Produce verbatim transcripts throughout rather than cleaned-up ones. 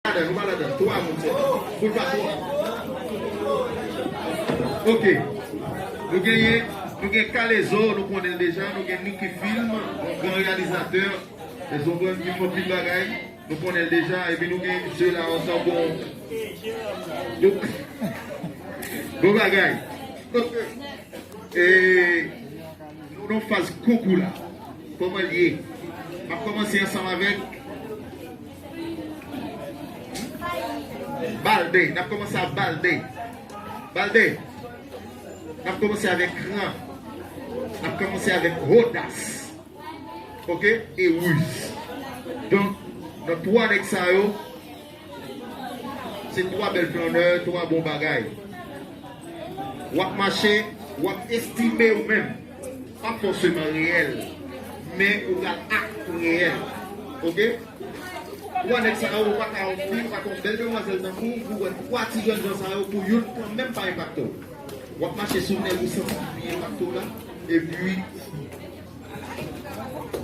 Ladan, nou pa ladan. Twa moun sèlman. Pou l pa twòp. Ok. Nou genyen, nou gen Kalezo, nou konnen l deja. Nou gen Nicky Film, yon gran reyalizatè. Kalezo, yon gran film, anpil bagay. Nou konnen l deja. Epi nou gen misye la, ansanm bon. Bon, bon bagay. Ok. E, nou nan faz konkou la. Kòman l ye? M ap kòmanse ansanm avèk Balde. N ap kòmanse ak Balde. Balde. N ap kòmanse avèk kran. N ap kòmanse avèk odas. Ok? E riz. Donk, nan twa nèg sa yo, se twa bèl flannè, twa bon bagay. W ap mache, w ap estime ou menm. Pa fòseman reyèl, men ou pral ak reyèl. Ok? Twa nèg sa yo, ou pa ka yon fi, ou pa ka yon bèl demwazèl tankou w, pou wè twa ti jènjan sa yo, pou youn kanmenm pa enpakte w. W ap mache sou nèg ou santi ki pi enpakte w la, epi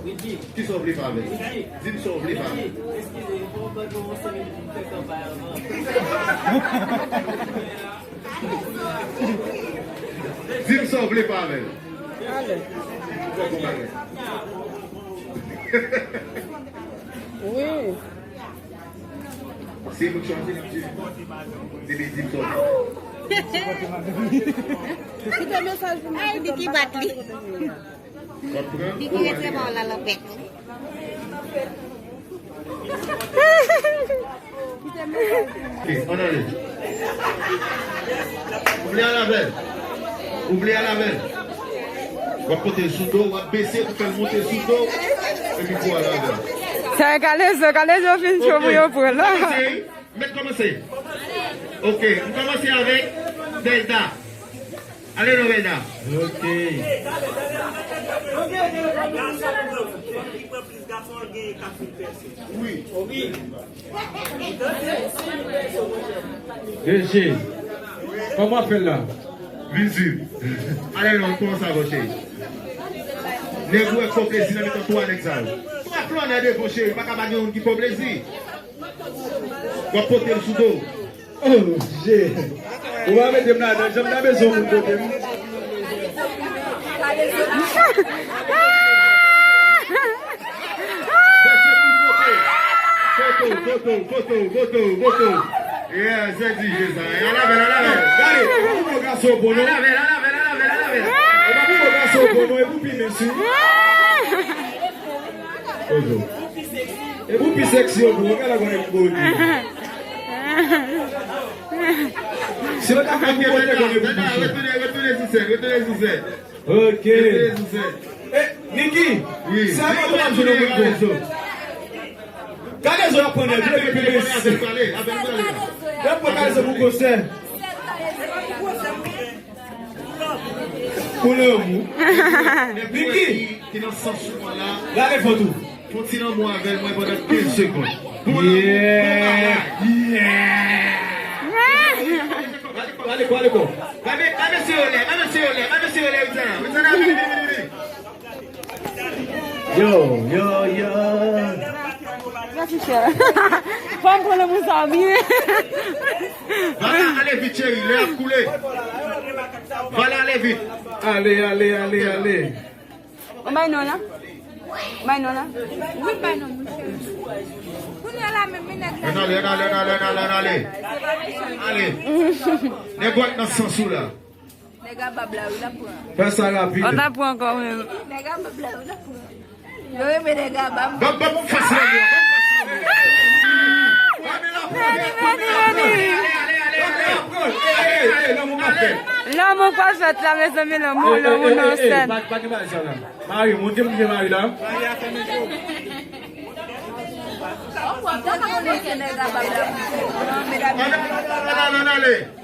Kisa w vle fè avè l? Di m sa w vle fè avè l. Di m sa w vle fè avè l. Bon, bon bagay. Wi. Se mwen k chwazi l ap di. Epi di m sa w vle. Kite mesaj pou mwen. Ay, Niki bat li. Li ki rete ba w la lanpèt. Ok, ann ale. Ou vle al avè l? Ou vle al avè l? W ap pote l sou do, w ap bese pou fè l monte sou do, epi pou al avè l. Sa e Kalezo, Kalezo fin cho pou yo pran la. Ok. Mèt kòmanse. Ok, m kòmanse avèk Delta. Ale non, Delta. Ok. Wi. Deje. Kòman w ap fè l la? Vin swiv. Ale non, kòmanse avè w, cheri. Nèg ou wè k fè w plezi nan mitan twa nèg sa yo. Twa flannè devan, cheri, pa ka pa gen youn ki fè w plezi. W ap pote l sou do. Oh, je. Ou pa mete m ladan, jan m ta bezwen yon moun pote m. Foto, foto, foto, foto, foto. Yeah, se di je sa. Al avè l, al avè l. Gade, ou pa pou bon gason bon non. Al avè l, al avè l, al avè l, al avè l. Ou pa pou bon gason bon non, e pou pi mens wi. Ojo. E pou pi sèksi yo pou, ou genlè konnen pou di. Si yo ta fè pou kote konnen pou pi. Retounen, retounen sou sèn, retounen sou sèn. Ok. Retounen sou sèn. E, Niki, wi. Sa mwen tou ap jwenn yon moun bon. Kalezo ap pran nèg, yo epi mesi. Y ap pran Kalezo pou konsè. Pou lanmou. Niki. Ki nan sans ou an la. Gade foto. Fon ti lanmou avè l mwen pandan kenz segonn. Pou lanmou, pou bagay. Yeah. Gade kò, gade kò. Gade, gade mesye yo lè, gade mesye yo lè, gade mesye yo lè, Widiana. Widiana, vini, vini, vini. Yo, yo, yo. Mèsi, chè. Fò m pran lanmou sa byen. Vala, ale vit, cheri, lè ap koule. Vala, ale vit. Ale, ale, ale, ale. Ou bay non la? Ou bay non la? Wi, m bay non, monchè. Kounye a la menm, men nèg la. Ann ale, ann ale, ann ale, ann ale, ann ale. Ale. Nèg wak nan sans ou la. Nèg a bab la, wi, l ap pran. Fè sa rapid. Ou t ap pran ankò menm. Nèg a bab la, wi, l ap pran. Yo renmen nèg a bab. Bab, bab, fas la, bab, fas la. Vini, vini, vini. Lanmou pa fèt la, mezanmi, lanmou, lanmou nan sèn. Pa, pa gen bagay sa la. Mari, montre m ki gen mari la.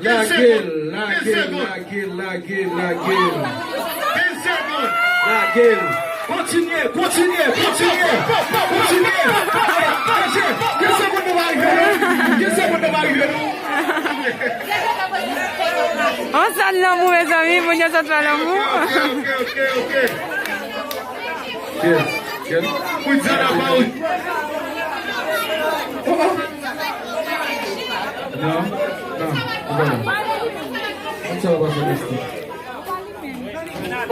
Lage l, lage l, lage l, lage l, lage l. Lage l. Kontinye, kontinye, kontinye, kontinye. Gen segonn nou pa rive, non? Gen segonn nou pa rive, non? On sèn lanmou, mezanmi, moun yo sot fè lanmou. Ok, ok, ok, ok. Kèl, kèl. Widiana pa ou. Oh, oh. Non, non, non. Konn sa w ap fè, Misty.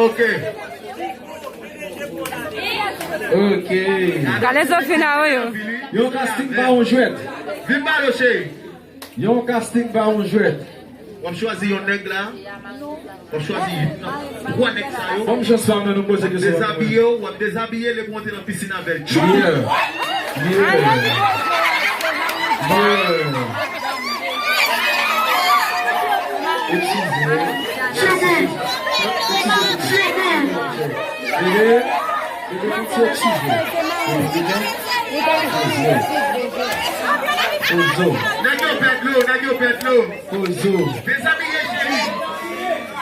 Ok. Ok. Gade Zofina, wi, yo. Yon casting pa yon jwèt. Vin ba yo, cheri. Yon casting pa yon jwèt. W ap chwazi yon nèg la. W ap chwazi youn nan twa nèg sa yo. Ban m chans pa m nan nou poze kesyon. Dezabiye w, w ap dezabiye l epi w antre nan pisin avè l. Tchou! Yeah. Yeah. Yeah. Eskize. Eskize. Eskize. Bebe, bebe, tout se eskize. Eskize. Pozo. Nèg yo pèt dlo, nèg yo pèt dlo. Pozo. Dezabiye, cheri.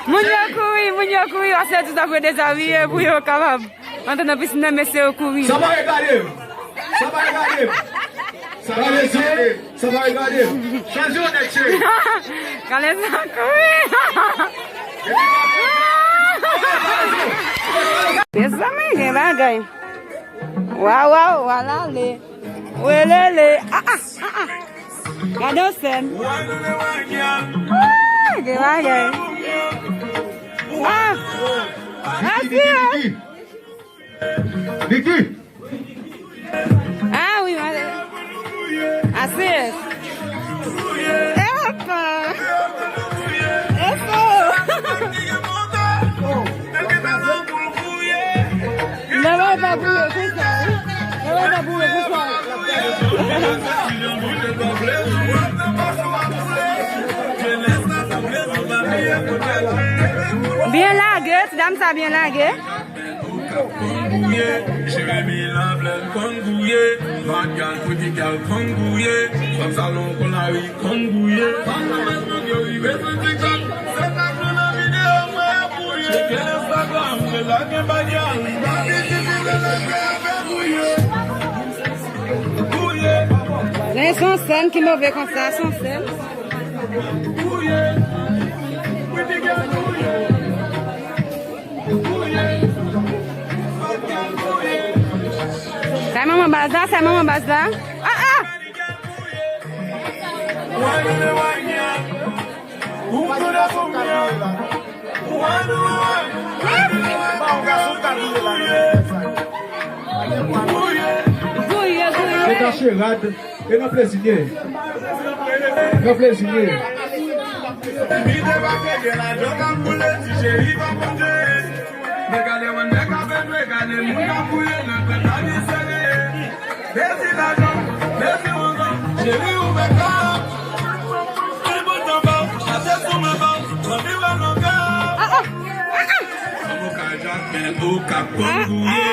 Moun yo kouri, moun yo kouri, yo se tout apre dezabiye pou yo kapab antre nan pisin nan, mesye yo kouri. Sa pa regade m. Sa pa regade m. Sa pa regade m. Sa pa regade m. Chwazi yon nèg, cheri. Gade sa kouri. Mezanmi, gen bagay. Waw, waw, waw, ale. Welele. Ah, ah, ah, ah. Gade yon sèn. Ah, gen bagay. Ah, ah, si, eh. Niki. Ah wi, mwen. Ase. Epa. Epa. Nan mwen pa bouye konsa. Nan mwen pa bouye konsa. Byen lage, ti dam sa byen lage. Ou k ap konn gouye, Jeremi Laplèn konn gouye, Matyal Pwiti Gyal konn gouye, fanm salon Konn Lari konn gouye. Fanm nan Facebook yo rive sou TikTok, se sa k nou nan videyo mwen ap gouye. Tcheke Instagram, se la gen bagay, Barbie Sisile nan fè afè gouye. Gouye. Men se yon sèn ki move konsa, se yon sèn. Gouye. Pwiti Gyal gouye. Sa manman baz la, sa manman baz la. Ah, ah! Gouye, gouye. Se kache rad. E nan plezi m ye. Nan plezi m ye. Li debake gen lajan k ap boule, ti cheri pa konte. Men gade yon nèg avèk men, gade moun k ap gouye nan kanta li sere. Dezi lajan, dezi wongan, cheri ou fè kòb. Ti bout anba, chache sou men ba, anvi wè nan kè. Avoka Jack, men ou k ap konn gouye.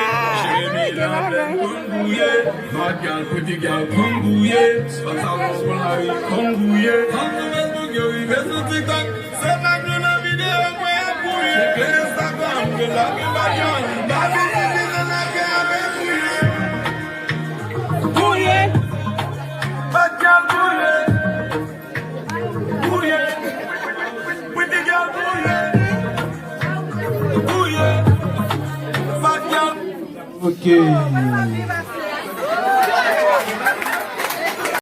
Jeremi Laplèn konn gouye. Matyal Pwiti Gyal konn gouye. Fanm salon Konn Lari konn gouye. Fanm nan Facebook yo rive sou TikTok. Se pa nou nan videyo mwen ap gouye. Tcheke Instagram, ke la ke Matyal. Barbie Sisile nan fè afè gouye. Gouye. Matyal gouye. Gouye. Pwiti Gyal gouye. Gouye. Matyal. Ok.